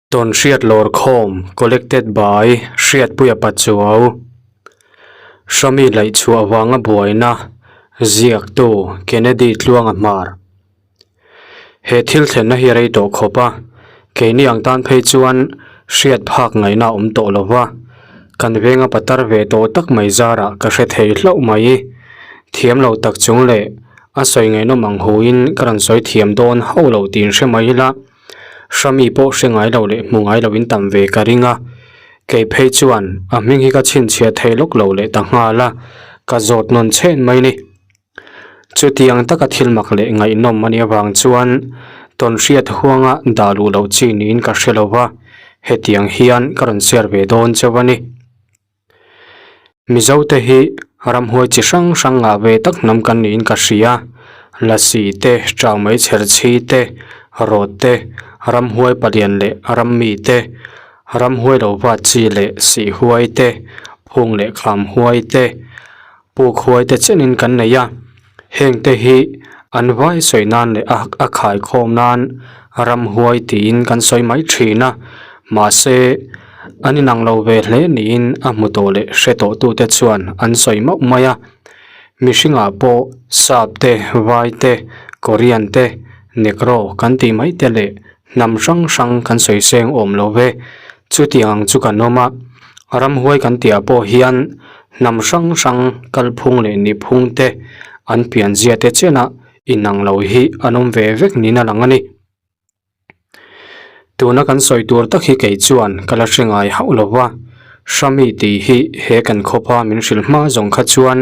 Tawnhriat Lawrkhawm Collected by Hriatpuia Pachuau Hrami laihchhuah vanga buaina ziaktu Kennedy Tluanga Hmar He thil thlenna hi rei tawh khawp a, keini ang tan phei chuan hriat phak ngaihna a awm tawh lo va, kan venga patar ve tawh tak mai zarah ka hre thei hlauh mai. Thiam lo tak chung leh a sawi ngaihnawm ang huin ka rawn sawi thiam dawn hauh lo tih inhre mai ila. Hrami pawh hre ngai lo leh hmu ngai loin tam ve ka ring a, kei phei chuan a hming hi ka chhinchhiah thei lawk lo leh ta nghal a, ka zawt nawn chhen mai ni. Chutiang taka thil mak leh ngaihnawm a nih avang chuan tawnhriat huanga dah luh loh chi niin ka hre lo va, hetiang hian ka rawn share ve dawn chauh a ni. Mizote hi ramhuai chi hrang hrang ngah ve tak hnam kan niin ka hria. Lasi te, chau mai chher chhi te, rawt te, ramhuai palian leh rammi te, ramhuai lo vat chi leh sih huai te, phung leh kham huai te, puk huai te chenin kan nei a. Hengte hi an vai sawi nan leh a a khaikhawm nan ramhuai tiin kan sawi mai thin a, mahse an inang lo ve hle niin a hmu tawh leh hre tawh tute chuan an sawi mauh mai a. Mihringah pawh sap te, vai te, Korean te, Negro kan tih mai te leh hnam hrang hrang kan sawi seng awm lo ve. Chutiang ang chu kan awm a, ramhuai kan tihah pawh hian hnam hrang hrang kalphung leh nihphung te an pianzia te chenah inang lo hi an awm ve vek niin a lang a ni. Tuna kan sawi tur tak hi kei chuan ka la hre ngai hauh lo va, Hrami tih hi he kan khawpa min hrilh hma zawng kha chuan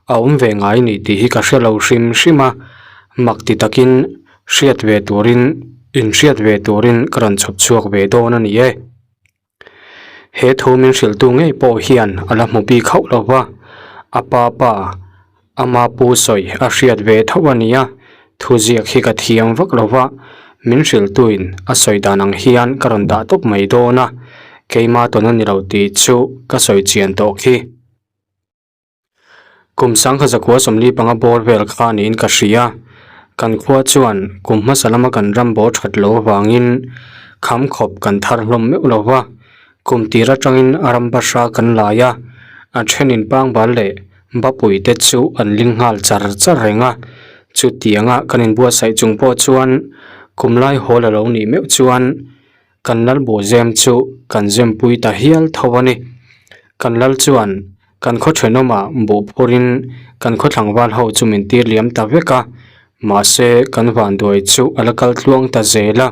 a awm ve ngai ni tih hi ka hre lo hrim hrim a, mak ti takin hriat ve turin inhriat ve turin ka rawn chhawp chhuak ve dawn a ni e. He thu min hrilhtu ngei pawh hian a la hmu bik hauh lo va, a pa pa ama pu sawi a hriat ve tho a nia, thuziak hi ka thiam vak lo va, min hrilhtuin a sawi dan ang hian ka rawn dah tawp mai dawn a, keima tawn a ni lo tih chu ka sawi chian tawh khi. Kum sangkha zakua 45 bawr vel kha niin ka hria. Kan khua chuan kum hmasa lama kan ram bawr that loh avangin kham khawp kan thar hlawm meuh lo va. Kum tir atangin a ram bahra kan lai a, a thenin pangbal leh bapui te chu an ling nghal char char reng a. Chutianga kan inbuatsaih chung pawh chuan kum lai hawl a lo nih meuh chuan Kan lal bu zem chu kan zempui ta hial tho a ni. Kan lal chuan kan khaw thenawmah buh phurin kan khaw tlangval ho chu min tir liam ta vek a, mahse kan vanduai chu a la kal tluang ta zel a.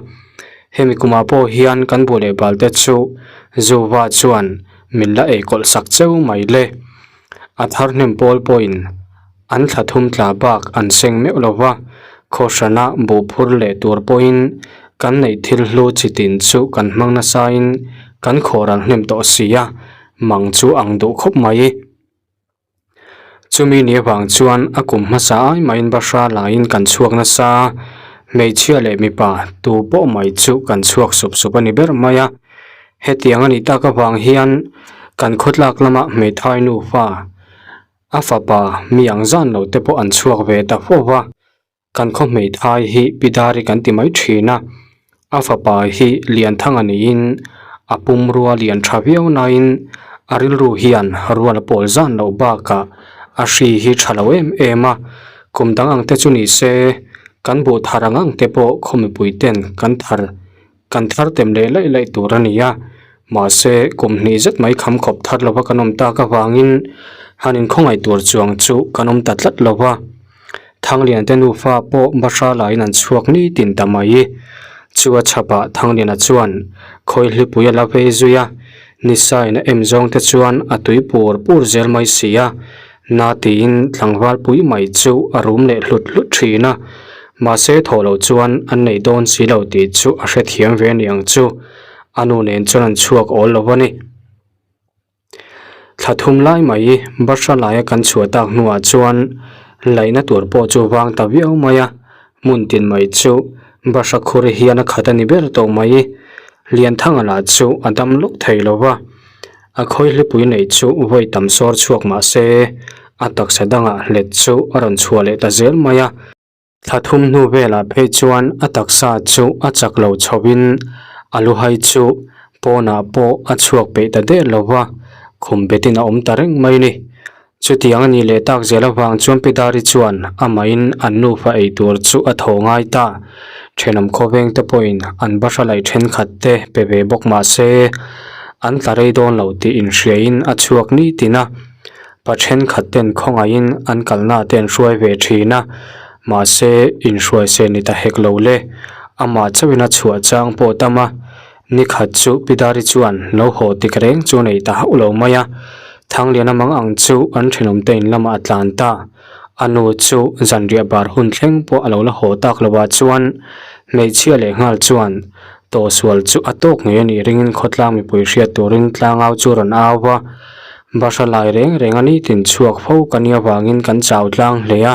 Hemi kumah pawh hian kan buh leh bal te chu Zuva chuan min la eikawlh sak cheu mai le. A thar hnem pawl pawhin an thla thum tla bak an seng meuh lo va, khawhrana buh phur leh tur pawhin kan neih thil hlu chi tin chu kan hmang nasain kan khawhral hnem tawh si a, mang chu ang duh khawp mai. Chumi ni avang chuan a kum hmasa ai maiin bahra laiin kan chhuak nasa, hmeichhia leh mipa tu pawh mai chu kan chhuak sup sup a ni ber mai a. Hetiang a nih tak avang hian kan khawtlak lama hmeithai nufa a fapa mi ang zan lo te pawh an chhuak ve ta fo va, kan khaw hmeithai hi Pidari kan ti mai thin a, a fapa hi Lianthanga niin a pumrua lian tha viau nain a rilru hian rual a pawl zan loh bakah a hri hi tha lo em em a, kum dang ang te chu ni se kan buh thar ang ang te pawh khaw mipui ten kan thar Kan thar tem leh laih laih tur a ni a, mahse kum hnih zet mai kham khawp thar lova kan awm tak avangin han inkhawngaih tur chuang chu kan awm ta tlat lo va. Thanglian te nufa pawh bahra laiin an chhuak nitin ta mai. Chu a chhapah Thangliana chuan khawihlipui a la vei zui a, nisain a em zawng te chuan a tui pur pur zel mai si a, Na tiin tlangval pui mai chu a rum leh hlut hlut thin a, mahse thawh loh chuan an nei dawn si lo tih chu a hrethiam ve aniang chu, a nu nen chuan an chhuak awl lo a ni. Thla thum lai mai Basra laia kan chhuah tak hnuah chuan laihna tur pawh chu vang ta viau mai a, hmun tin mai chu Basra khur hian a khat a ni ber tawh mai. Lianthanga lah chu a dam lawk thei lo va. A khawihlipui neih chu vawi tam sawr chhuak mah se, a taksa dangah hlet chu a rawn chhuah leh ta zel mai a. Thla thum hnu velah phei chuan a taksa chu a chak lo chhoin A luhai chu pawnah pawh a chhuak peih ta der lo va, khum betin a awm ta reng mai a ni. Chutiang a nih leh tak zel avang chuan Pidari chuan amahin an nufa ei tur chu a thaw ngai ta. Thenawm khawveng te pawhin an bahra laih thenkhat te pe ve bawk mah se an tla rei dawn lo tih inhriain a chhuak nitin a. Pa thenkhat ten khawngaihin an kalna te an hruai ve thin a, mahse inhruai se ni ta hek lo le. Amah chauhin a chhuah chang pawh tam a, Nikhat chu Pidari chuan lo haw tik reng chu nei ta hauh lo mai a, Thangliana mang ang chu an thenawmte in lamah a tlan ta. A nu chu zanriah bar hun thleng pawh a lo la haw tak lovah chuan hmeichhia leh nghal chuan tawhsual chu a tawk ngei a nih ringin khawtlang mipui hriat turin tlangau chu rawn au va. Bahra lai reng reng a nitin chhuak fo ka nia vangin kan chau tlang hle a.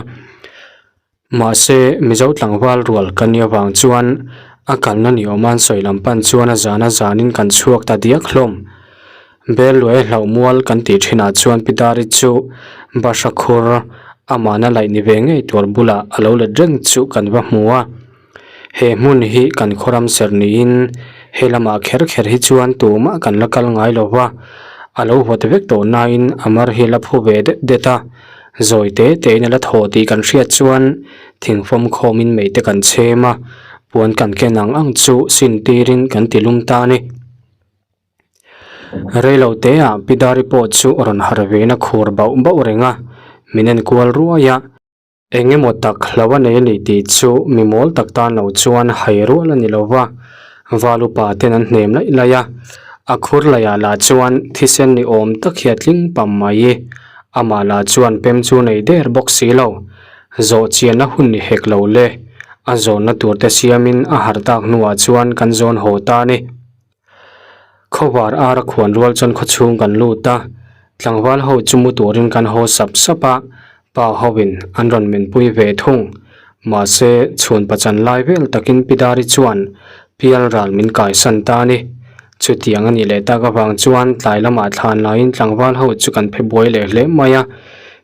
Mahse, Mizo tlangval rual ka nih avang chuan a kalna ni awm an sawi lam pan chuan a zan a zanin kan chhuak ta diak hlawm. Bel luai hlauh mual kan tih thinah chuan Pidari chu bahra khur amahna laih ni ve ngei tur bulah a lo let reng chu kan va hmu a. He hmun hi kan khawram serh niin he lamah kher kher hi chuan tumah kan la kal ngai lo va, a lo vawt vek tawh nain a mar hi la phu ve det det a. Zawi te tein a la thaw tih kan hriat chuan thingfawm khawmin mei te kan chhem a, puan kan ken ang ang chu sin tirin kan ti lum ta a ni. Reilo teah Pidari pawh chu rawn harh vein a khur bauh bauh reng a, min en kual ruai a. Eng emaw tak hlo a nei a ni tih chu mi mawl tak tan lo chuan hai rual a ni lo va, val upa ten an hnem laih laih a, a khur laiah lah chuan thisen ni awm tak hi a tling pam mai. Amah lah chuan pem chu nei der bawk si lo, zawh chianna hun ni hek lo le, a zawnna tur te siamin a harh tak hnuah chuan kan zawn haw ta a ni. Khawvar ar a khuan rual chuan khawchhung kan lut a, tlangval ho chu mu turin kan haw sap sap a, pa hovin an rawn menpui ve thung. Mahse, chhun pachan lai vel takin Pidari chuan pial ral min kaisan ta a ni. Chutiang a nih leh tak avang chuan tlai lamah thlan laiin tlangval ho chu kan phe buai leh hle mai a,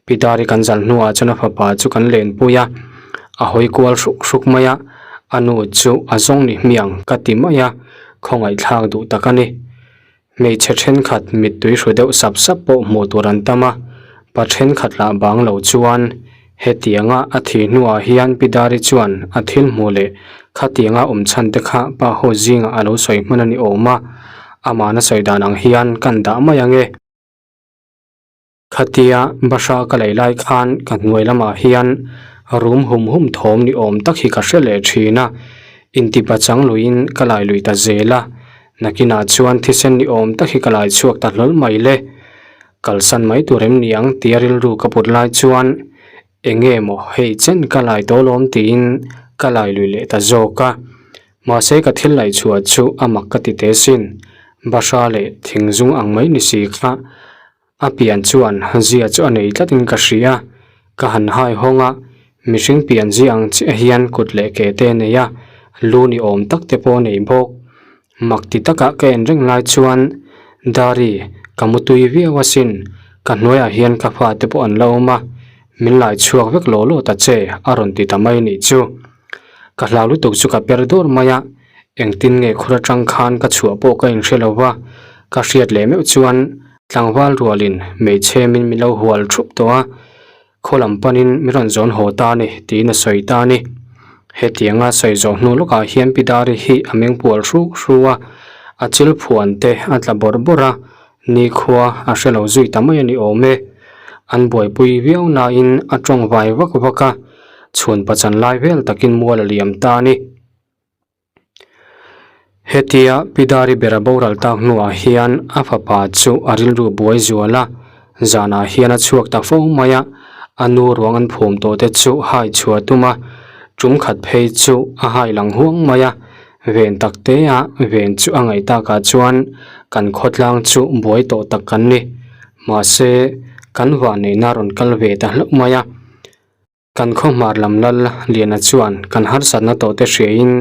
Pidari kan zal hnuah chuan a fapa chu kan lenpui a, a hawi kual hruk hruk mai a, a nu chu a zawng ni hmiang ka ti mai a. Khawngaihthlak duh tak a ni. Hmeichhe thenkhat mittui hru deuh sap sap pawh hmuh tur an tam a, pa thenkhat lah bang lo chuan hetianga a thih hnuah hian Pidari chuan a thil hmuh leh khatianga awm chhan te kha pa ho zingah a lo sawi hman a ni awm a, amahna sawi dan ang hian kan dah mai ang e. Khatia bahra ka lei lai khan ka hnuai lamah hian rum hum hum thawm ni awm tak hi ka hre leh thin a, intipa chang luiin ka lai lui ta zel a, nakinah chuan thisen ni awm tak hi ka lai chhuak ta hlawl mai le. Kalsan mai tur em ni ang tia rilru ka put lai chuan eng nge maw hei chen ka lai tawh lawm tiin ka lai lui leh ta zawk a, mahse ka thil laih chhuah chu a mak ka ti teh sin, bahra leh thingzung ang mai ni si kha. A pian chuan zia chu a nei tlatin ka hria. Ka han hai hawng a, mihring pian zia ang chiah hian kut leh ke te a nei a, lu ni awm tak te pawh a nei bawk. Mak ti takah ka en reng lai chuan, Dari, ka mu tui viau asin, ka hnuaiah hian ka fate pawh an la awm a, min lai chhuak vek law law ta che, a rawn ti ta mai nih chu. Ka hlau lutuk chu ka per dawr mai a, engtin nge khur atang khan ka chhuah pawh ka inhre lo va, ka hriat leh meuh chuan Tlangval rualin hmeichhe min min lo hual thup tawh a, khaw lam panin min rawn zawn haw ta a ni tiin a sawi ta a ni. Hetianga sawi zawh hnu lawkah hian Pi Dari hi a meng pual hruk hru a, a chil phuan te a tla bawrh bawrh a, nikhua a hre lo zui ta mai a ni awm e. An buaipui viau nain a tawng vai vak vak a, chhun pachan lai vel takin mual a liam ta a ni. Hetia Pidari bera boral tak hnuah hian a fapa chu a rilru buai zual a, zanah hian a chhuak ta fo mai a, a nu ruang an phum tawh te chu hai chhuah tum a, tum khat phei chu a hai lang huang mai a, ven tak te a ven chu a ngaih takah chuan kan khawtlang chu buai tawh tak kan ni. Mahse, kan vahneihna rawn kal ve ta hlauh mai a. Kan khaw hmar lam lal Liana chuan kan harsatna tawh te hriain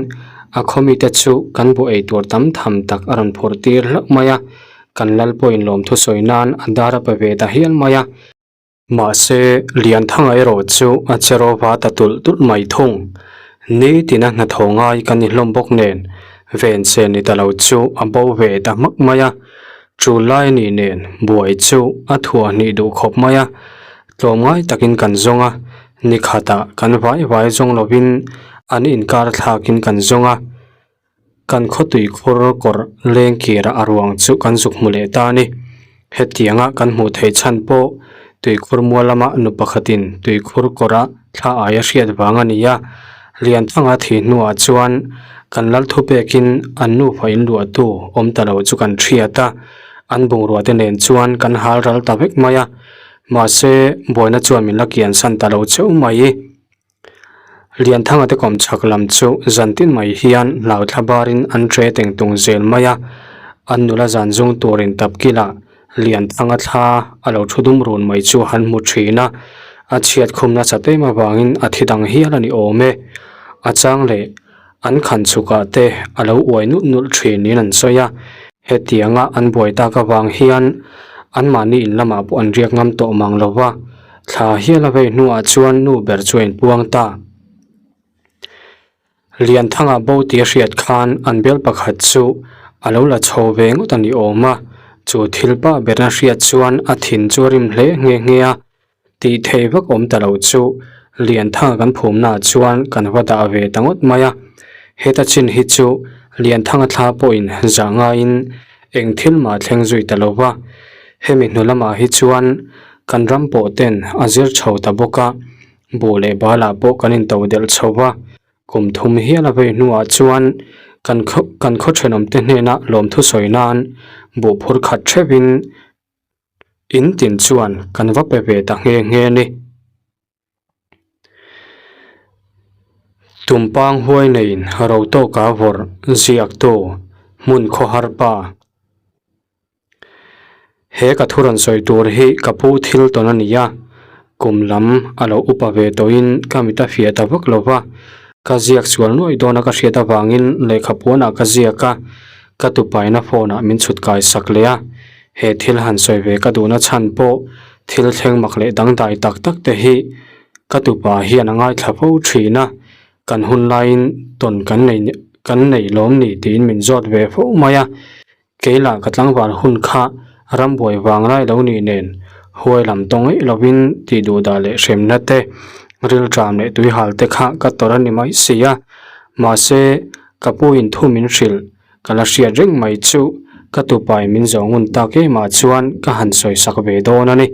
a khaw mite chu kan buh ei tur tam tham tak a rawn phurh tir hlauh mai a, kan lal pawhin lawmthu sawi nan a dar a pe ve ta hial mai a. Mahse, Lianthanga erawh chu a che rawva ta tulh tulh mai thung. Nitina hnathawh ngai kan ni hlawm bawk nen. Venchen ni ta lo chu a bo ve ta hmak mai a, tul lai a nih nen buai chu a thuah hnih duh khawp mai a, tlawmngai takin kan zawng a, ni khatah kan vai vai zawng lovin an inkar thlakin kan zawng a, kan khawtui khur kawr leng kirah a ruang chu kan zuk hmu leh ta a ni. Hetianga kan hmuh theih chhan pawh tuikhur mual lama nu pakhatin tuikhur kawra thla aia hriat vang a ni a, Lianthanga thih hnuah chuan kan lal thupekin an nufa inluahtu awm ta lo chu kan hriat a, an bungrua te nen chuan kan hal ral ta vek mai a, mahse buaina chuan min la kiansan ta lo cheu mai. Lianthanga te kawm chhak lam chu zan tin mai hian hlau thla barin an tre teng tung zel mai a, an nula zan zung turin tap kilah Lianthanga thla a lo thu dum run mai chu han hmu thin a, a chhiat khum nasa em avangin a thi dang hial a ni awm e. A chang leh an khan chhukah te a lo uai nulh nulh thin niin an sawi a, hetianga an buai tak avang hian anmahni in lamah pawh an riak ngam tawh mang lo va, thla hial a vei hnuah chuan nu ber chu a inpuang ta. Lianthanga bo tih a hriat khan an bel pakhat chu a lo la chho ve ngawt a ni awm a, chu thil pa berna hriat chuan a thin chu a rim hle nghe nghe a. Tih theih vak awm ta lo chu Lianthanga kan phumnaah chuan kan va dah ve ta ngawt mai a. Heta chin hi chu Lianthanga thla pawhin zah ngaiin eng thil mah thleng zui ta lo va. Hemi hnu lamah hi chuan kan ram pawh ten a zir chho ta bawk a, buh leh balah pawh kan into delh chho va. Kum thum hial a vei hnuah chuan kan khaw kan khaw thenawmte hnena lawmthu sawi nan buh phur khat theuhin In tin chuan kan va pe ve ta nghe nghe a ni. Tumpang huai neiin ro tawka vawrh ziaktu hmun khawhar pa. He ka thu rawn sawi tur hi ka pu thil tawn a ni a, kum lam a lo upa ve tawhin ka mit a fiah ta vak lo va, ka ziak sual nuaih dawn a ka hriat avangin lehkha puanah ka ziak a, ka tupaina phone ah min chhut kai sak leh a. He thil han sawi ve ka duhna chhan pawh thil thleng mak leh dangdai tak tak te hi ka tupa hian a ngaithla fo thin a, kan hun laiin tawn kan nei kan nei lawm ni tiin min zawt ve fo mai a, kei lah ka tlangval hun kha rambuai vang lai lo nih nen huai lam tawng eih lovin tih duh dah leh hremna te rilṭam leh tuihal te kha ka tawrh a ni mai si a, mahse ka pu in thu min hrilh Ka la hriat reng mai chu ka tupai min zawh ngun tak emah chuan ka han sawi sak ve dawn a ni.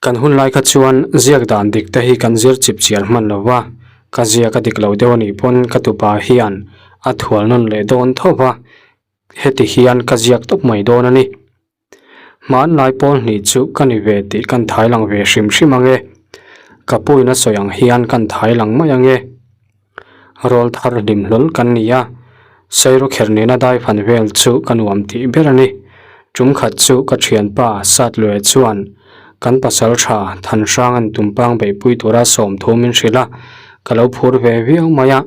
Kan hun lai kha chuan ziak dan dik te hi kan zir chip chiar hman lo va, ka ziak a dik lo deuh a nih pawn ka tupa hian a thual nawn leh dawn tho va, heti hian ka ziak tawp mai dawn a ni. Hmanlai pawl hnih chu ka ni ve tih kan thai lang ve hrim hrim ang e. Ka puina sawi ang hian kan thai lang mai ang e. Rawl thar hlim hlawl kan ni a, Sairawkherh nena dai fan vel chu ka nuam tih ber a ni. Tum khat chu ka thianpa Satluaia chuan kan pasal tha Thanhranga'n tumpang beihpui tura sawmthu min hrilh a, ka lo phur ve viau mai a.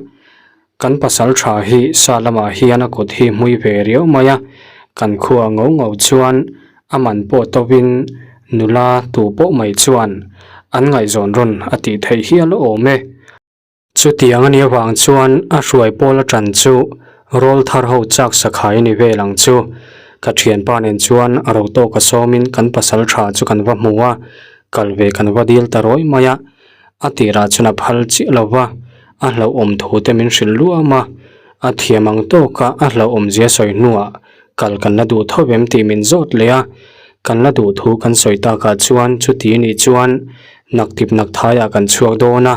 Kan pasal tha hi sa lamah hian a kut hi hmui ve riau mai a, kan khua ngo ngo chuan a man pawh tawin nula tu pawh mai chuan an ngaihzawn rawn a tih theih hial awm e. Chutiang a nih avang chuan a hruai pawl a ṭan chu rawl thar ho chak sakhai a ni vel ang chu. Ka ṭhianpa nen chuan a ro tawka sawmin kan pasal tha chu kan va hmu a, kal ve kan va dil ta rawi mai a. A tirah chuan a phal chiah lo va, a hlauhawm thu te min hrilh luam a, a thiam ang tawka a hlauhawm zia sawi hnuah kal kan la duh tho em tih min zawt leh a, kan la duh thu kan sawi takah chuan chuti nih chuan naktip nak thaiah kan chhuak dawn a,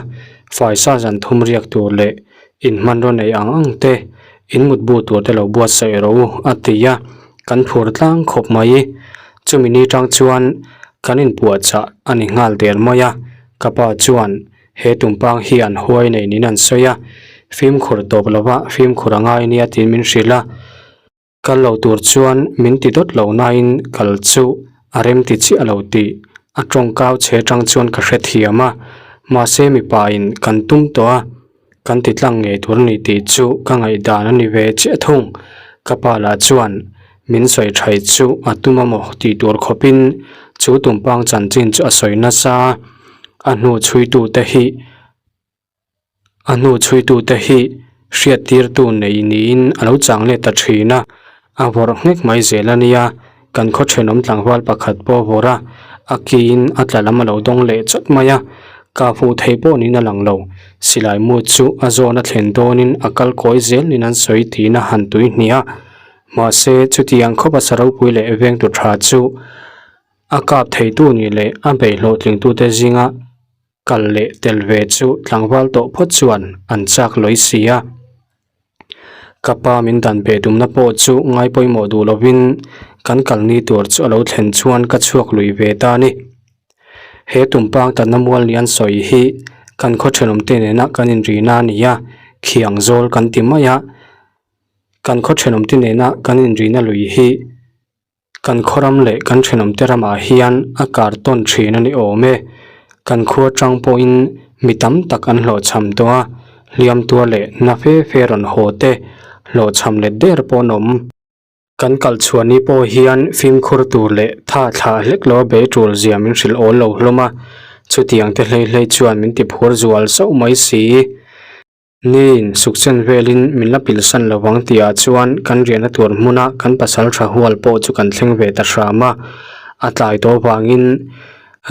faisa zan thum riak tur leh in hmanraw nei ang ang te, in mutbu tur te lo buatsaih rawh u a ti a, kan phur tlang khawp mai. Chumi ni tang chuan kan inpuahchah a ni nghal der mai a, ka pa chuan he tumpang hian huai nei niin an sawi a, fimkhur tawp lova fimkhur a ngai nia tiin min hrilh a, kal lo tur chuan min ti dawt lo nain kal chu a rem ti chiah lo tih a tawngkau che tang chuan ka hrethiam a, mahse mipa in kan tum tawh a. Kan ti tlang ngei tur a ni tih chu ka ngaihdan a ni ve chiah thung. Ka pa lah chuan min sawi thai chu a tum a maw tih tur khawpin chu tumpang chanchin chu a sawi nasa a, a hnu chhuitute hi a hnu chhuitute hi. Hriattirtu nei niin a lo chang let ta thin a, a vawrh nghek mai zel a nia, kan khaw thenawm tlangval pakhat pawh a vawrh a, a kiin a tla lam a lo dawng leh chawt mai a, kah hmuh theih pawh niin a lang lo, silai mu chu a zawn a thlen dawnin a kal kawi zel niin an sawi tiin a han tui hnih a, mahse chutiang khawpa sa ropui leh vengtu tha chu a kap theitu nih leh a beih hlawhtlingtute zinga Kal leh tel ve chu tlangval tawh phawt chuan an chak lawi si a. Ka pa min dan ve tumna pawh chu ngai pawimawh duh lovin kan kalni tur chu a lo thlen chuan ka chhuak lui ve ta a ni. He tumpang tanna mual ni an sawi hi kan khaw thenawmte nena kan inrina a ni a, khiang zawl kan ti mai a. Kan khaw thenawmte nena kan inrina lui hi Kan khawram leh kan thenawmte ramah hian a kar tawn thin a ni awm e. Kan khua tang pawhin mi tam tak an hlawhchham tawh a, hliam tuar leh na fe fe rawn haw te hlawhchham let der pawh an awm. Kan kal chhuah ni pawh hian fimkhur tur leh tha thlah hlek lo a be tul zia min hrilh awl lo hlawm a, chutiang te hlei hlei chuan min ti phur zual sauh mai si. Niin, sukchen velin min la pilsan lo vang tihah chuan kan riahna tur hmuna kan pasal tha hual pawh chu kan thleng ve ta hram a. A tlai tawh vangin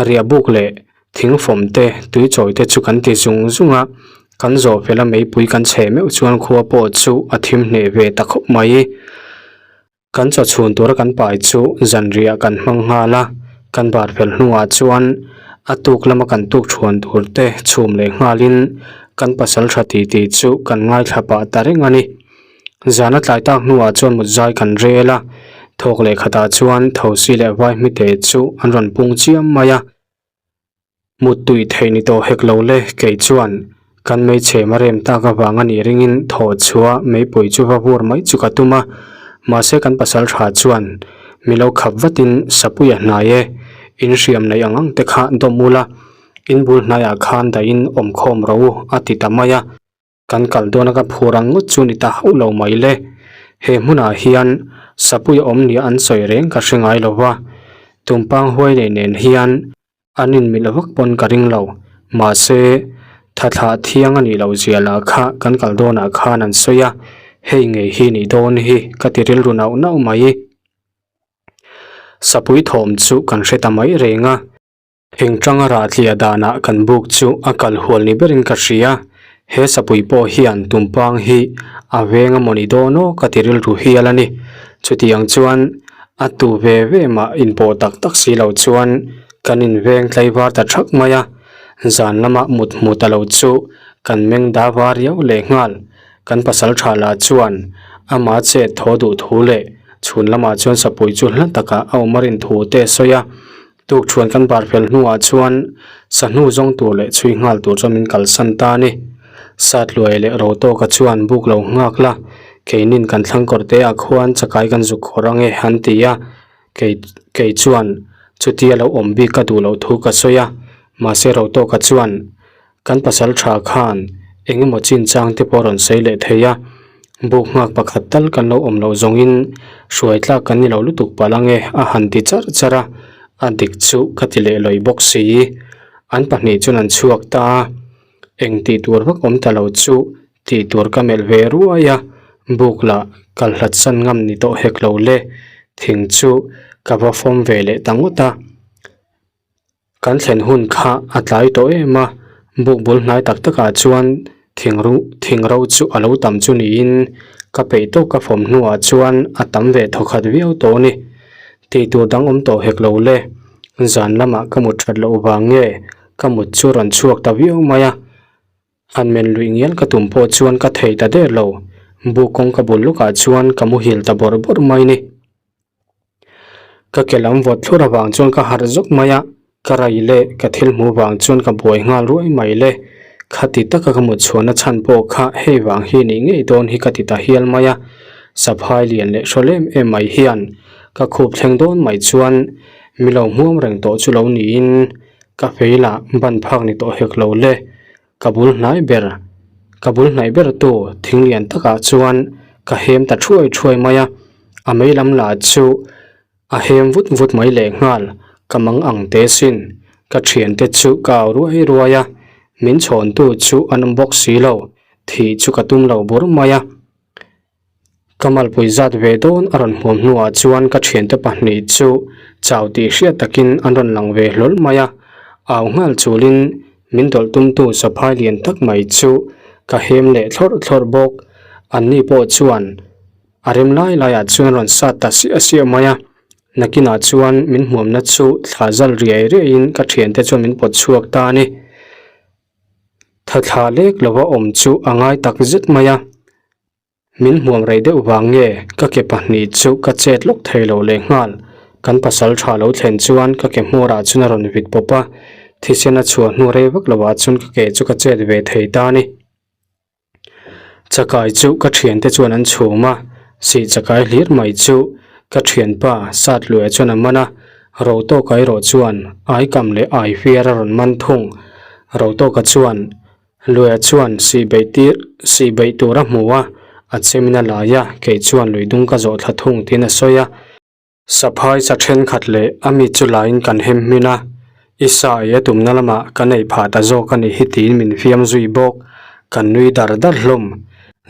riah buk leh thingfawm te, tuichawi te chu kan ti zung zung a. Kan zawh fel a meipui kan chhe meuh chuan khua pawh chu a thim hneh ve ta khawp mai. Kan chaw chhun tura kan pai chu zanriah kan hmang nghal a, kan bar fel hnuah chuan a tuk lama kan tuk chhuan tur te chhum leh nghalin kan pasal tha ti tih chu kan ngaithla pah ta reng a ni. Zana tlai tak hnuah chuan mut zai kan rel a, thawk leh khatah chuan thosi leh vai hmite chu an rawn pung chiam mai a. Muttui theih ni tawh hek lo le, kei chuan kan hmeichhe ma rem tak avang a nih ringin thawh chhuah meipui chu va vur mai chu ka tum a, mahse kan pasal tha chuan mi lo khap vatin Sapui a hnai e, in hriam neih ang ang te kha dawm ula, in bul hnaiah khan dahin awmkhawm rawh u a ti ta mai a. Kan kal dawna ka phur ang ngawt chu ni ta hauh lo mai le. He hmunah hian Sapui a awm nia an sawi reng ka hre ngai lo va, Tumpang huai nei nen hian an inmilh vak pawn ka ring lo. Mahse, thathlah thiang a nih loh zia lah kha kan kal dawnah khan an sawi a, hei ngei hi nih dawn hi ka ti rilru nauh nauh mai. Sapui thawm chu kan hre ta mai reng a. Thingtanga rah tliah danah kan buk chu a kal hual ni berin ka hria. He sapui pawh hian tumpang hi a veng a mawni dawn aw ka ti rilru hial a ni. Chutiang chuan a tu ve ve mah inpawh tak tak si lo chuan kan inveng tlaivar ta thak mai a. Zan lama mut hmu ta lo chu kan meng da var riau lehnghal. Kan pasal tha lah chuan ama chet thaw duh thu leh chhun lamah chuan sapui chu hla takah a awm a rin thu te a sawi a. Tukṭhuan kan bar fel hnuah chuan sahnu zawng tur leh chhui nghal tur chuan min kalsan ta a ni. Satluai leh Rotawka chuan buk lo nghak la, keinin kan thlang kawr te ah khuan chakai kan zuk khawr ange an ti a, kei kei chuan chutia lo awm bik ka duh loh thu ka sawi a, mahse Rotawka chuan Kan pasal tha khan eng emaw chin chang te pawh a rawn sawi leh thei a, buk nghak pakhat tal kan lo awm loh zawngin hruai tlak kan ni lo lutuk palh ange a han ti charh charh a, a dik chu ka ti leh lawi bawk si. An pahnih chuan an chhuak ta a, eng tih tur vak awm ta lo chu tih tur ka melh ve ruai a, buk lah kal hlat san ngam ni tawh hek lo le, thing chu ka va fawm ve leh ta ngawt a. Kan thlen hun kha a tlai tawh em a, buk bul hnai tak takah chuan thing ru thing ro chu a lo tam chu niin ka peih tawk ka fawm hnuah chuan a tam ve thawkhat viau tawh a ni. Tih tur dang awm tawh hek lo le, zan lamah ka mut that loh vang nge ka mut chu rawn chhuak ta viau mai a, han men luih ngial ka tum pawh chuan ka thei ta der lo, buk kawngka bul lawkah chuan ka muhil ta bawrh bawrh mai a ni. Ka ke lam vawt thlur avang chuan ka harh zawk mai a, ka rai leh ka thil hmuh vang chuan ka buai nghal ruai mai le. Khati taka ka mut chhuahna chhan pawh kha hei vang hi nih ngei dawn hi ka ti ta hial mai a, saphai lian leh hrawl em em mai hian ka khup thleng dawn mai chuan mi lo hmuam reng tawh chu lo niin ka fei lah ban phak ni tawh hek lo le. Ka bul hnai ber, ka bul hnaih ber tu thing lian takah chuan ka hem ta thuai thuai mai a, a mei lam lah chu a hem vut vut mai leh nghal, ka mang ang teh sin, ka thiante chu ka au ruai ruai a, min chhawntu chu an awm bawk si lo. Thih chu ka tum lo bur mai a. Ka malpui zat ve dawn a rawn hmuam hnuah chuan ka thiante pahnih chu chau tih hriat takin an rawn lang ve hlawl mai a. Au nghal chulin min dawlh tumtu saphai lian tak mai chu ka hem leh thlawrh thlawrh bawk. Anni pawh chuan a rem lai laiah chuan a rawn sat ta siah siah mai a. Nakinah chuan min hmuamna chu thla zal riai riaiin ka thiante chuan min pawt chhuak ta a ni. Thathla lek lova awm chu a ngai tak zet mai a. Min hmuam rei deuh vang nge ka ke pahnih chu ka chet lawk thei lo leh nghal. Kan pasal tha lo thlen chuan ka ke hmawrah chuan a rawn vit pawp a, thisen a chhuah hnu rei vak lovah chuan ka ke chu ka chet ve thei ta a ni. Chakai chu ka thiante chuan an chhum a, sih chakai hlir mai chu ka thianpa Satluia chuan a man a, Rotawka erawh chuan aikam leh aifiar a rawn man thung. Rotawka chuan Luia chuan sih beih tir sih beih tur a hmu a, a chemin a lai a, kei chuan lui dung ka zawh thla thung tiin a sawi a. Saphai sa thenkhat leh a mi chu laiin kan hem hmin a, i sa ei a tumna lamah kan ei phah ta zawk a nih hi tiin min fiam zui bawk, kan nui dar dar hlawm.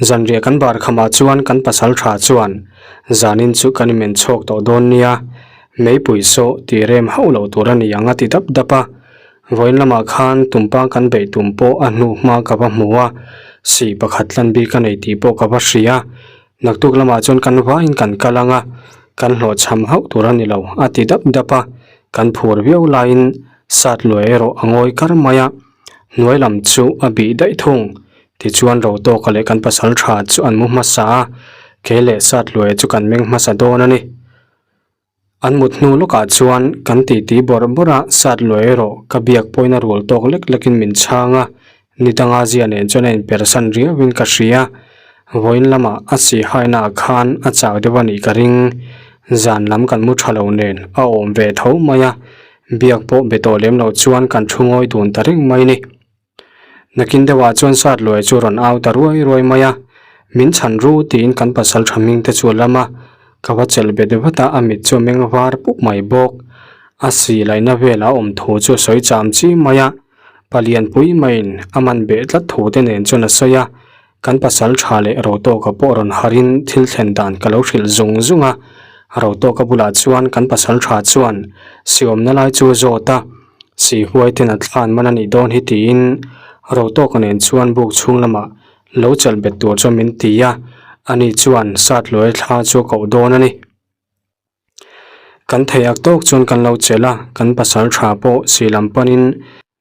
Zanriah kan bar khamah chuan kan pasal tha chuan zanin chu kan inmen chhawk tawh dawn nia, meipui saw tih rem hauh loh tur a ni ang a ti dap dap a. Vawiin lamah khan tumpa kan beih tum pawh a hnu hma ka va hmu a, sih pakhat tlan bik a nei tih pawh ka va hria. Naktuk lamah chuan kan vaiin kan kal ang a, kan hlawhchham hauh tur a ni lo a ti dap dap a, kan phur viau laiin sat luai erawh a ngawi kar mai a, hnuai lam chu a bih daih thung. Tichuan Rotawka leh kan pasal tha chu an mu hmasa a, kei leh sat luai chu kan meng hmasa dawn a ni. An mut hnu lawkah chuan kan titi bawrh bawrh a, sat luai erawh ka biak pawhin a rual tawk lek lekin min chhang a, ni danga zia nen chuan a inpersan riauin ka hria. Vawiin lamah a sihhaina ah khan a chau deuh a nih ka ring. Zan lam kan mu tha lo nen a awm ve tho mai a, biak pawh be tawh lem loh chuan kan thu ngawi dun ta reng mai ni. Nakin deuhah chuan sat luai chu rawn au ta ruai ruai mai a, min chhan ru tiin kan pasal tha hming te chu a lam a, ka va chelh bet vat a, a mit chu a meng var pup mai bawk. A si laihna velah a awm thu chu a sawi cham chi mai a, palianpui maiin a man beh tlat thu te nen chuan a sawi a, Kan pasal tha leh Rotawka pawh rawn harin thil thlen dan ka lo hrilh zung zung a, Rotawka bulah chuan kan pasal tha chuan siawmna lai chu a zawt a, si huai ten a thlan man a nih dawn hi tiin Rotawka nen chuan buk chhung lamah lo chelh bet tur chuan min ti a, ani chuan sat luai thla chu a koh dawn a ni. Kan thei ak tawk chuan kan lo chelh a, kan pasal tha pawh si lam panin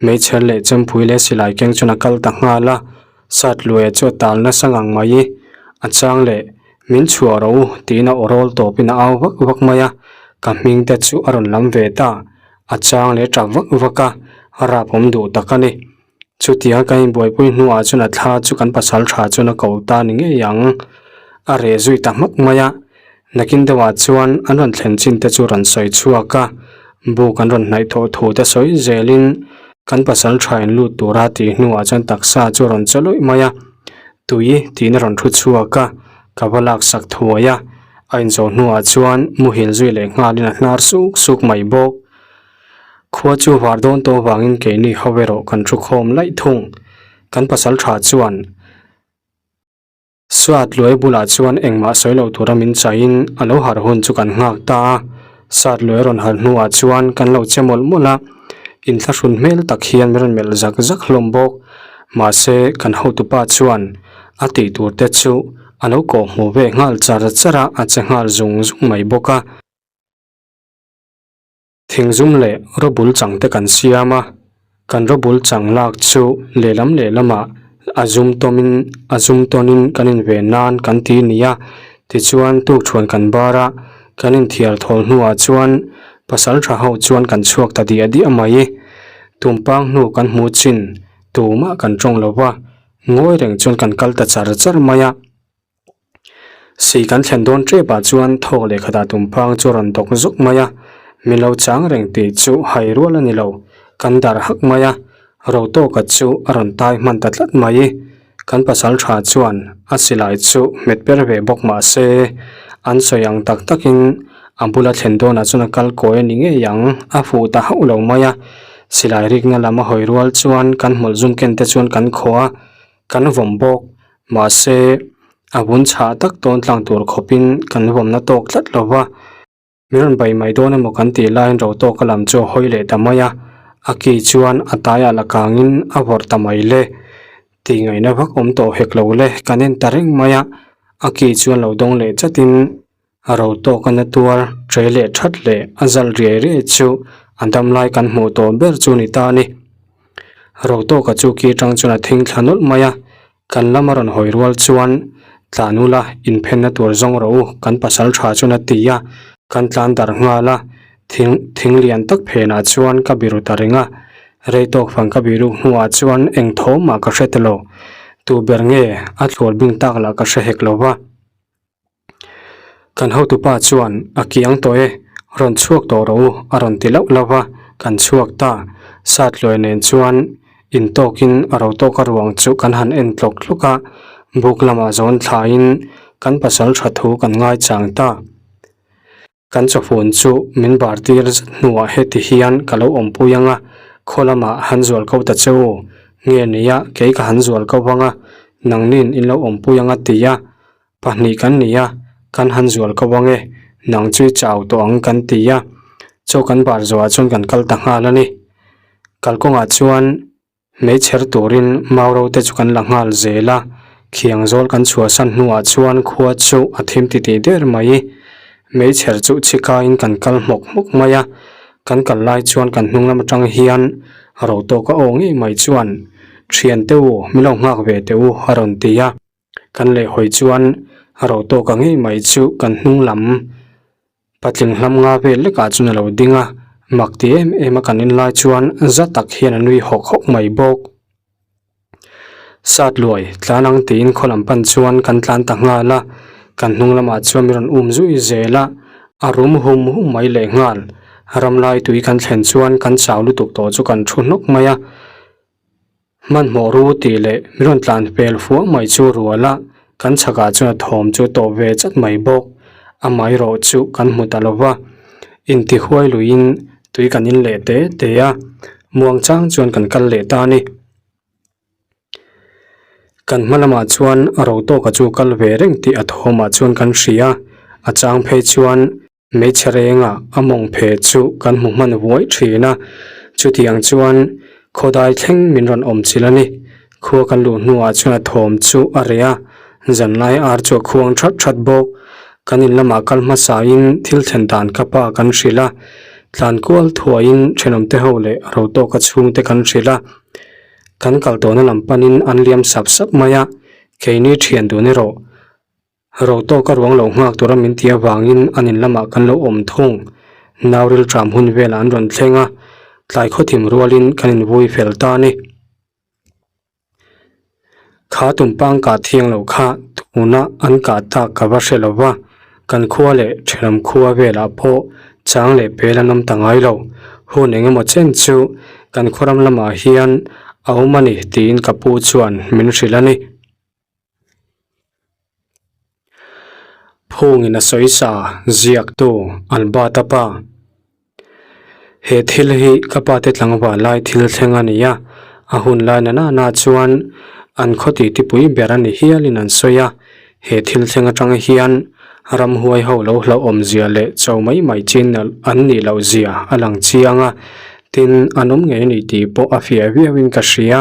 meichher leh chempui leh silai keng chuan a kal ta nghal a, sat luaia chu a tal nasa ngang mai i, a chang leh min chhuah rawh u tiin a aw rawl tawpin a au vak vak mai a, ka hming te chu a rawn lam ve ta, a chang leh tap vak vak a, a rap awm duh tak a ni. Chutia ka inbuaipui hnuah chuan a thla chu kan pasal tha chuan a ko ta ni ngei ang. A reh zui ta hmak mai a, nakin deuhah chuan an rawn thlen chin te chu rawn sawi chhuak a, buk an rawn hnaih thawh thu te sawi zelin kan pasal tha in lut tura tih hnuah chuan taksa chu a rawn chaw lawih mai a, tui tiin a rawn thu chhuak a, ka va laksak thuai a, a inzawh hnuah chuan muhil zui leh nghalin a hnar suk suk mai bawk. Khua chu var dawn tawh avangin keini ho erawh kan thu khawm laih thung. Kan pasal tha chuan Suat luai bulah chuan engmah sawi lo tura min chaihin a lo harh hun chu kan nghak ta a. Sat luai rawn harh hnuah chuan kan lo che mawlh mawlh a, inthlahrun hmel tak hian min rawn melh zak zak hlawm bawk. Mahse kan hotupa chuan a tih tur te chu a lo kawhhmuh ve nghal char char a, a che nghal zung zung mai bawk a. Thingzum leh rawbul chang te kan siam a, kan rawbul chang lak chu lehlam lehlamah a zum tawmin a zum tawnin kan inven nan kan ti ni a, tichuan tukṭhuan kan bar a, kan inthiar thawl hnuah chuan pasal tha ho chuan kan chhuak ta diah diah mai. Tumpang hnu kan hmuh chin tumah kan tawng lo va, ngawi reng chuan kan kal ta char char mai a. Sei kan thlen dawn tep ah chuan thawk leh khatah tumpang chu a rawn dawk zuk mai a, min lo chang reng tih chu hai rual a ni lo, kan dar hak mai a, Rotawka chu a rawn tai hman ta tlat mai. Kan pasal tha chuan a silai chu hmet per ve bawk mah se, an sawi ang tak takin a bula thlen dawnah chuan a kal kawi a ni ngei ang, a fuh ta hauh lo mai a, silai rikna lam a hawi rual chuan kan hmawlh zum ken te chuan kan khawh a, kan vawm bawk. Mahse, a vun chhah tak tawn tlang tur khawpin kan vawmna tawk tlat lo va. Min rawn bai mai dawn emaw kan tih laiin ro tawka lam chu a hawi leh ta mai a, a ki chuan a taiah la kangin a vawrh ta mai le. Tih ngaihna vak awm tawh hek lo le, kan en ta reng mai a, a ki chuan lo dawng leh chatin a ro tawka na tuar ṭe leh ṭhat leh a zal riai riai chu a dam lai kan hmuh tawh ber chu ni ta a ni. Ro tawka chu ki aṭang chuan a thing thla nawlh mai a, Kan lam a rawn hawi rual chuan, Tlan ula, inphenna tur zawng rawh u, kan pasal tha chuan a ti a, kan tlan darh nghal a, thing thing lian tak phenah chuan ka biru ta reng a, rei tawk fang ka biruk hnuah chuan eng thawmah ka hre ta lo, tu ber nge a thlawl bing tak lah ka hre hek lo va. Kan hotupa chuan a kiang tawh e, rawn chhuak tawh rawh u a rawn ti lauh lauh a, kan chhuak ta. Satluai nen chuan intawkin a ro tawka ruang chu kan han en tlawk tlawk a, buk lamah zawn thlaiin kan pasal tha thu kan ngaichang ta. Kan chawfun chu min bar tir zet hnuah heti hian ka lo awmpui ang a, khaw lamah han zual ko ta che u. Nge nia, kei ka han zual ko vang a, nangnin in lo awmpui ang a ti a. Pahnih kan ni a, kan han zual ko vang e, nang chu i chau tawh ang kan ti a. Chaw kan bar zawhah chuan kan kal ta nghal a ni. Kalkawngah chuan Hmeichher turin mau te chu kan la nghal zel a, khiang zawl kan chhuahsan hnuah chuan khua chu a thim titih der mai. Hmeichher chu chhikaiin kan kal hmawk hmawk mai a, kan kal lai chuan kan hnung lam atang hian ro tawka aw ngei mai chuan, Thiante u, min lo nghak ve teh u a rawn ti a. Kan lehhawi chuan ro tawka ngei mai chu kan hnung lam Patling hlam nga vel lekah chuan a lo ding a, mak ti em em a kan en lai chuan za tak hian a nui hawk hawk mai bawk. Sat luai tlan ang tiin khaw lam pan chuan kan tlan ta nghal a, kan hnung lamah chuan min rawn um zui zel a, a rum hum hum mai leh nghal. Ramlai tui kan thlen chuan kan chau lutuk tawh chu kan thu hnawk mai a. Hmanhmawh ru tih leh min rawn tlan hmel fuah mai chu rual a, kan chhakah chuan a thawm chu tawp ve chat mai bawk. Amaherawh chu kan hmu ta lo va, intihuai luiin tui kan in leh te te a, muangchang chuan kan kal leh ta a ni. Kan hma lamah chuan ro tawka chu kal ve reng tih a thawmah chuan kan hria, a chang phei chuan Hmeichhe renga a mawng phe chu kan hmu hman vuai thin a, chutiang chuan khawdai thleng min rawn awm chilh a ni. Khua kan luh hnuah chuan a thawm chu a reh a, zanlai ar chu a khuang that that bawk. Kan in lamah kal hmasain thil thlen dan ka pa kan hrilh a, tlan kual thuaiin thenawmte ho leh ro tawka chhungte kan hrilh a. Kan kal tawhna lam panin an liam sap sap mai a, keini thian dun erawh Ro tawka ruang lo nghak tura min ti avangin an in lamah kan lo awm thung. Nau rilṭam hun velah an rawn thleng a, tlai khawthim rualin kan invui fel ta a ni. Kha tumpang kah thiang lo kha tuna an kah tak ka va hre lo va, kan khua leh ṭhenawm khua velah pawh chang leh pel an awm ta ngai lo. Hun eng emaw chen chu kan khawram lamah hian a awm a ni tiin ka pu chuan min hrilh a ni. Phungin a sawi sa ziaktu Albert-a pa. He thil hi ka pa te tlangval lai thil thleng a ni a, a hun lai na na na chuan an khaw titipui ber a ni hialin an sawi a. He thil thleng atang hian ramhuai ho lo hlauhawm zia leh cho mai mai chin an nih loh zia a lang chiang a, tin an awm ngei a ni tih pawh a fiah viauin ka hria.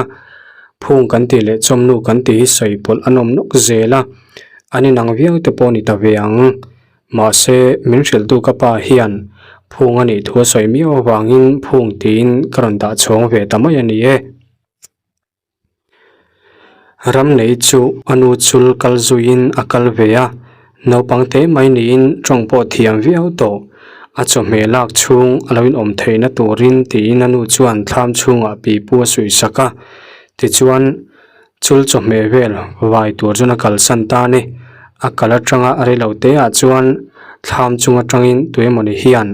Phung kan tih leh chawmnu kan tih hi sawi pawlh an awm nawk zel a, an inang viau te pawh a ni ta ve ang. Mahse, min hrilhtu ka pa hian phung a nih thu a sawi miau avangin phung tiin ka rawn dah chhawng ve ta mai a ni e. Ram nei chu a nu chul kal zuiin a kal ve a, Naupang te mai niin tawng pawh thiam viau tawh. A chawhmeh lak chhung a lo inawm theihna turin tiin a nu chuan thlam chhungah pipu a suih sak a. Tichuan, chul chawhmeh vel vai tur chuan a kalsan ta a ni. A kal atanga a reilo te ah chuan thlam chung atangin tuemawni hian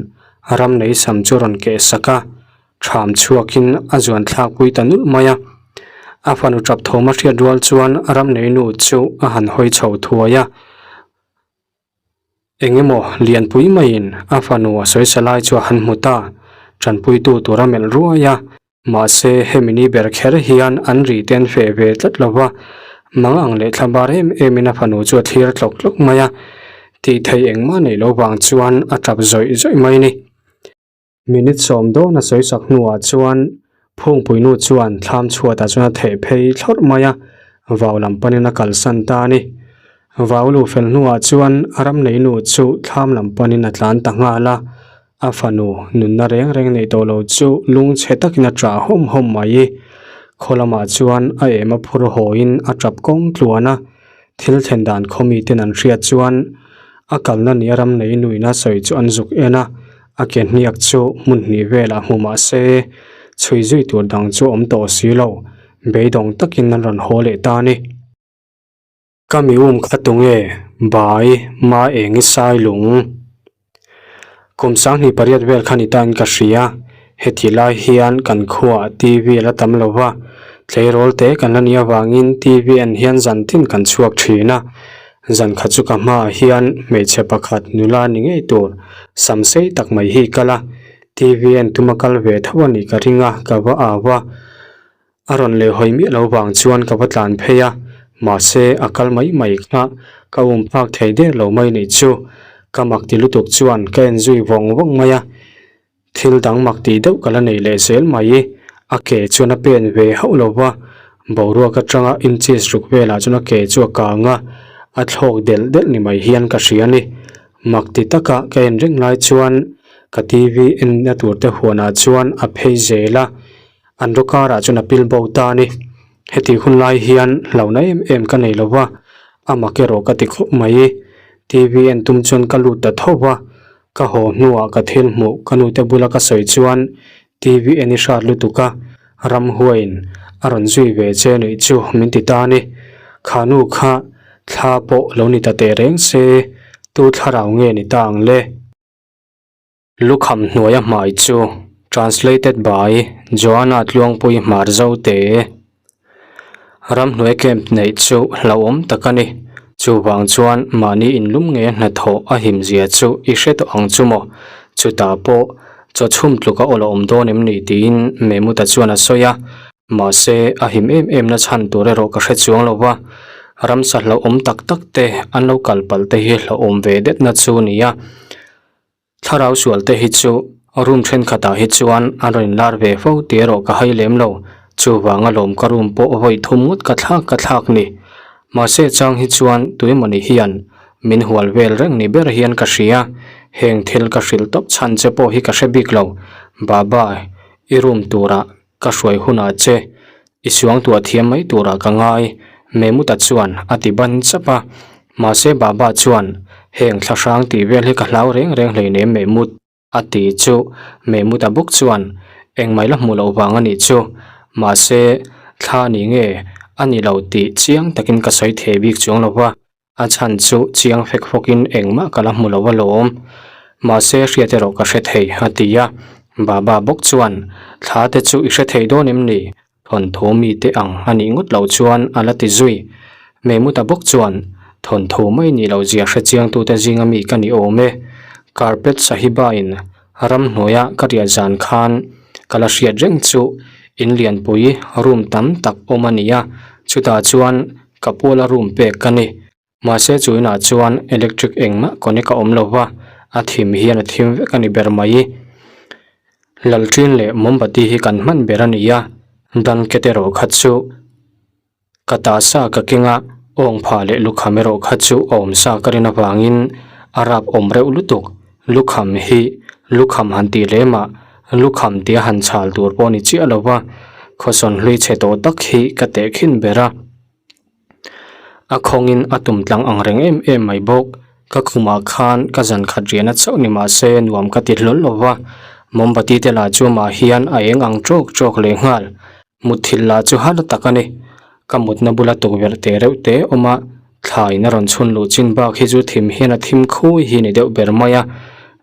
ram nei sam chu rawn keh sak a. Tham chhuakin a zuan thlakpui ta nulh mai a. A fanu tap thawm a hriat rual chuan ram neinu chu a han hawi chho thuai a. Eng emaw lianpui maiin a fanu a sawisa lai chu a han hmu ta. Tanpuitu tur a melh ruai a. Mahse hemi ni ber kher hian an ri te an feh ve tlat lo va. Mang ang leh thla bar em em in a fanu chu a thlir tlawk tlawk mai a, tih theih engmah neih loh vang chuan a tap zawih zawih mai a ni. Minute sawm dawn a sawi sak hnuah chuan Phungpui nu chuan thlam chhuatah chuan a theh phei thlawrh mai a, vau lam panin a kalsan ta a ni. Vau lu fel hnuah chuan ram nei nu chu thlam lam panin a tlan ta nghal a, a fanu nunna reng reng neih tawh lo chu lungchhe takin a ṭah hawm hawm mai. Khaw lamah chuan a em a phur hawiin a ṭap kawng tluan a, thil thlen dan khaw miten an hriat chuan a kalna ni a ram nei nuin a sawi chu an zuk en a, A ke hniak chu hmun hnih velah hmu mah se, chhui zui tur dang chu awm tawh si lo, beidawng takin an rawn haw leh ta a ni. Ka mi um kha tunge bai ma eng i sai lung? Kum sanghnih pariat vel kha ni tain ka hria, heti lai hian kan khuaah TV a la tam lo va, tleirawl te kan la nih avangin TV en hian zan tin kan chhuak thin a, Zan khat chu ka hmaah hian hmeichhe pakhat nula ni ngei tur sam sei tak mai hi kal a, TV en tuma kal ve tho a nih ka ring a, ka va au a. A rawn leh hawi miah lo vang chuan ka va tlan phei a, mahse a kal mai mai kha ka um phak thei der lo mai nih chu. Ka mak ti lutuk chuan ka en zui vawng vawng mai a. Thil dang mak tih deuh ka la nei leh zel mai. A ke chuan a pen ve hauh lo va, boruak atanga inches ruk velah chuan a ke chu a kang a, a thlawk delh delh ni mai hian ka hria a ni. Mak ti taka ka en reng lai chuan ka TV enna tur te huanah chuan a phei zel a, an rawk karah chuan a pil bo ta a ni. Heti hun lai hian hlauhna em em ka nei lo va, a mak erawh ka ti khawp mai. TV en tum chuan ka lut ta tho va, Ka haw hnuah ka thil hmuh ka nute bula ka sawi chuan TV en i hrat lutuk a, ramhuaiin a rawn zui ve che nuih chu min ti ta a ni. Kha nu kha thla pawh lo ni ta teh reng se, tu thlarau nge ni ta ang le? Lukham hnuaia hmai chu Translated by Joanna Tluangpui Hmarzote. Ramhnuai camp neih chu hlauhawm tak a ni. Chuvang chuan mahni inlum nge hnathawh a him zia chu i hre tawh ang chu maw? Chutah pawh chaw chhum tluk a awl a awm dawn em ni tiin Memuta chuan a sawi a. Mahse a him em em na chhan tur erawh ka hre chuang lo va. Ramsa hlauhawm tak tak te an lo kal palh te hi hlauhawm ve det na chu nia. Thlarau sual te hi chu room thenkhatah hi chuan an rawn inlar ve fo tih erawh ka hai lem lo, chuvang alawm ka room pawh vawi thum ngawt ka thlak ka thlak ni. Mahse chang hi chuan tuemawni hian min hual vel reng ni ber hian ka hria, heng thil ka hrilh tawp chhan che pawh hi ka hre bik lo, Baba i room turah Ka hruai hunah che, i suangtuah thiam mai turah ka ngai, Memuta chuan a ti ban chap a. Mahse Baba chuan, Heng thla hrang tih vel hi ka hlau reng reng hleinem Memut, a ti chu. Memuta bawk chuan, Engmah la hmuh loh vang a nih chu. Mahse, thla ni nge a ni lo tih chiang takin ka sawi thei bik chuang lo va. A chhan chu chiang fek fawkin engmah ka la hmu lo alawm. Mahse hriat erawh ka hre thei, a ti a. Baba bawk chuan, Thla te chu i hre thei dawn em ni? Thawnthu mite ang a nih ngawt loh chuan a la ti zui. Memuta bawk chuan, Thawnthu mai nih loh zia hre chiangtute zinga mi ka ni awm e. Carpet Sahiba-in ramhnuaia ka riah zan khan ka la hriat reng chu in lianpui room tam tak awm a ni a, chutah chuan Ka puala room pek ka ni. Mahse chu inah chuan electric engmah connect a awm lo va, a thim hian a thim vek a ni ber mai. Lalṭin leh mombati hi kan hman ber a ni a, blanket erawh kha chu ka ta sa ka keng a, awngpha leh lukham erawh kha chu a awm sa ka rin avangin a rap awm reuh lutuk. Lukham hi lukham han tih lemah lukham tia han chhal tur pawh a ni chiah lo va, khawsawn hlui chhe tawh tak hi ka tehkhin ber a. A khawngin a tum tlang ang reng em em mai bawk. Ka khumah khan ka zan khat riahna chauh ni mah se nuam ka ti hlawl lo va, mombati te lah chu amah hian a eng ang tawk tawk leh nghal. Mutthilh lah chu har tak a ni. Ka mutna bula tukverh te reuh te awm a, thla in a rawn chhun luh chin bak hi chu thim hian a thim khui hi ni deuh ber mai a.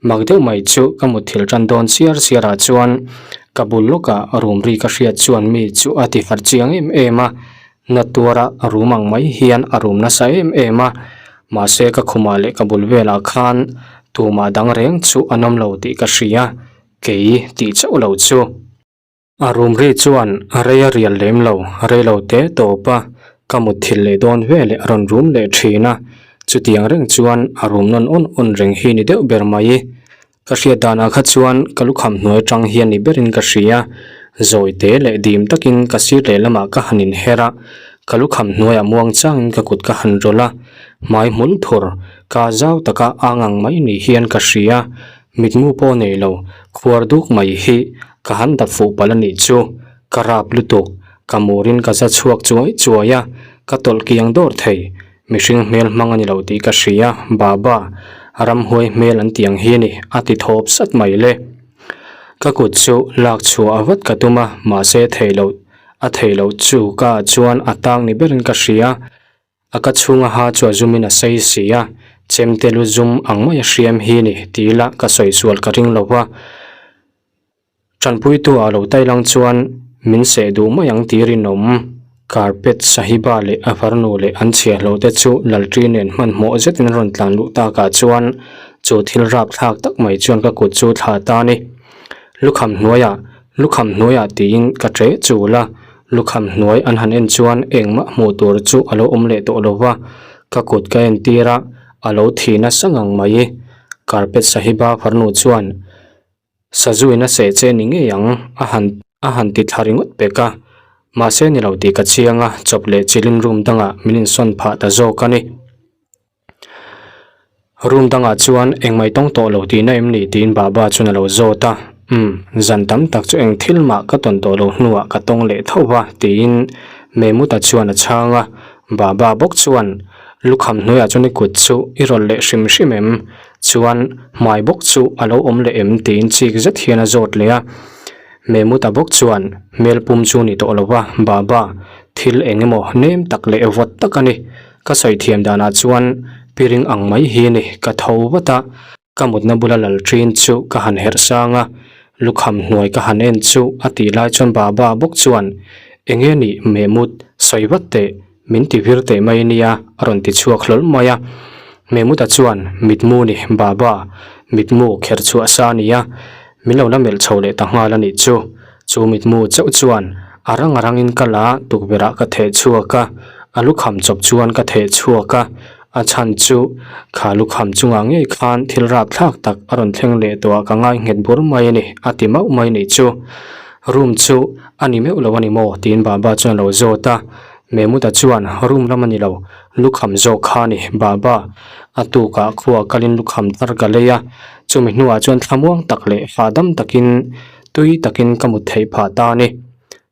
Mak deuh mai chu ka mutthilh tan dawn chiar chiar ah chuan ka bul lawkah room ri ka hriat chuan mi chu a ti harh chiang em em a. Na tuara room ang mai hian a room nasa em em a. Mahse ka khumah leh ka bul velah khan tumah dang reng chu an awm lo tih ka hria, kei tih chauh lo chu. A rum ri chuan a rei a rial lem lo, rei lo te tawp a. Ka mutthilh leh dawn veleh a rawn rum leh thin a, chutiang reng chuan a rum nawn awn awn reng hi ni deuh ber mai. Ka hriat danah kha chuan ka lukham hnuai atang hian ni berin ka hria, zawi te leh dim takin ka sir lehlamah ka han inher a, ka lukham hnuaiah muang changin ka kut ka han rawlh a, hmai hmul thur ka zau taka ang ang mai ni hian ka hria, mitmu pawh nei lo khuar duk mai hi ka han dap fuh palh a nih chu, ka rap lutuk, ka murin ka za chhuak chuai chuai a, ka tawlh kiang dawr thei. Mihring hmel hmang a ni lo tih ka hria, Baba, ramhuai hmel an tih ang hi a ni, a ti thawp sat mai le. Ka kut chu lak chhuah a vat ka tum a, mahse theih loh a theih loh chu ka ah chuan a tang ni berin ka hria. A ka chhunga ha chu a zumin a sei si a, chemte lu zum ang mai a hriam hi a ni ti ila ka sawi sual ka ring lo va. Tanpuitu ah lo tai lang chuan min seh duh mai ang tih rinawm. Carpet Sahiba leh a farnu leh an chhiahhlawh te chu Lalṭi nen hmanhmawh zetin an rawn tlan luh takah chuan chu thil rapthlak tak mai chuan ka kut chu thla ta a ni. Lukham hnuaiah, lukham hnuaiah tiin ka ṭe chul a, lukham hnuai an han en chuan engmah hmuh tur chu a lo awm leh tawh lo va, ka kut ka entir a, a lo thi nasa ngang mai. Carpet Sahiba farnu chuan. Sazuin a seh che ni ngei ang a han a han ti thla ringawt pek a, mahse ni lo tih ka chiang a, chawp leh chilin room dangah min insawn phah ta zawk a ni. Room dangah chuan engmah i tawng tawh lo tihna em ni tiin Baba chuan a lo zawt a, Umm, zan tam tak chu eng thil mah ka tawn tawh lo hnuah ka tawng leh tho va tiin Memuta chuan a chhang a, Baba bawk chuan lukham hnuaiah chuan i kut chu i rawlh leh hrim hrim em? Chuan hmai bawk chu a lo awm leh em tiin chik zet hian a zawt leh a. Memuta bawk chuan hmel pum chu ni tawh lo va, Baba, thil eng emaw nem tak leh vawt tak a ni. Ka sawi thiam danah chuan piring ang mai hi a ni, ka tho vat a. Ka mutna bula lal ṭin chu ka han herh sang a, lukham hnuai ka han en chu a tih lai chuan Baba bawk chuan, Enge nih Mehmut, sawi vat teh. Min ti vir teh mai nia, a rawn ti chhuak hlawl mai a. Mehmuta chuan, Mitmu ni, Baba, mitmu kher chhuah sa a nia, min lo la melh chho leh ta nghal a nih chu. Chu mitmu chauh chuan a rang a rangin ka la tukverhah ka theh chhuak a, a lukham chawp chuan ka theh chhuak a, a chhan chu kha lukham chungah ngei khan thil rapthlak tak a rawn thleng leh tawh ah ka ngai nghet bur mai a ni, a ti mauh mai nih chu. Room chu a ni meuh lo a ni maw? tiin Baba chuan a lo zawt a. Mehmuta chuan, Room lam a ni lo, lukham zawk kha a ni, Baba. A tukah khua kalin lukham thar ka lei a, chumi hnuah chuan thlamuang tak leh hahdam takin, tui takin ka mut theih phah ta a ni.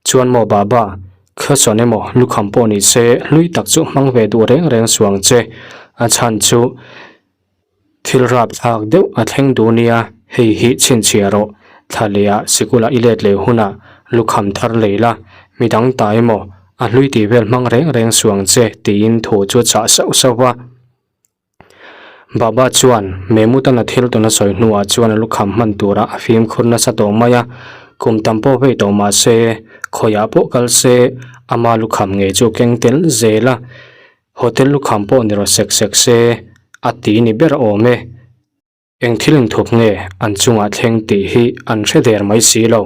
Chuan maw Baba, khasawn emaw lukham pawh ni se, hlui tak chu hmang ve duh reng reng suang che, a chhan chu Thil rapthlak deuh a thleng duh nia, hei hi chhinchhiah rawh, thla lehah sikula i let leh hunah lukham thar lei la, midang ta emaw a hlui tih vel hmang reng reng suang che tiin thu chu a chah sauh sauh va. Baba chuan Mehmutana thil tawn a sawi hnuah chuan a lukham hman tura a fimkhur nasa tawh mai a, kum tam pawh vei tawh mah se, khawiah pawh kal se, ama lukham ngei chu keng tel zel a. Hotel lukham pawh ni rawh sek sek se, a ti ni ber awm e. Eng thil inthup nge an chungah thleng tih hi an hre der mai si lo.